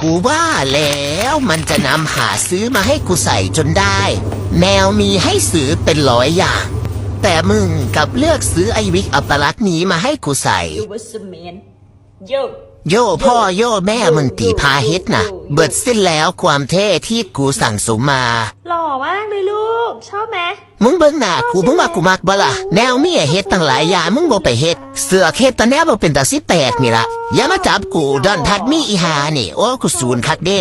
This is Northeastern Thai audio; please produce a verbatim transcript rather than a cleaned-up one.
กูว่าแล้วมันจะนำหาซื้อมาให้กูใส่จนได้ แมวมีให้ซื้อเป็นร้อยอย่าง แต่มึงกลับเลือกซื้อไอ้วิกอัปลักษณ์นี้มาให้กูใส่ It was a man. Yo. โย่พ่อโย่แม่ มึงตีพาเฮ็ดนะ เบิดสิ้นแล้วความเท่ที่กูสั่งสมมา หล่อมากเลยลูก ชอบไหม มึงเบิ่งหน้ากู มึงว่ากูมักบ่ล่ะ แนวเมียเฮ็ดตั้งหลายอย่าง มึงบ่ไปเฮ็ด เสือกเฮ็ดแต่แนวบ่เป็นตาสิแตกนี่ละ อย่ามาจับกู ดอนพัดมีอีหานี่ โอ้ กูสูนคักเด้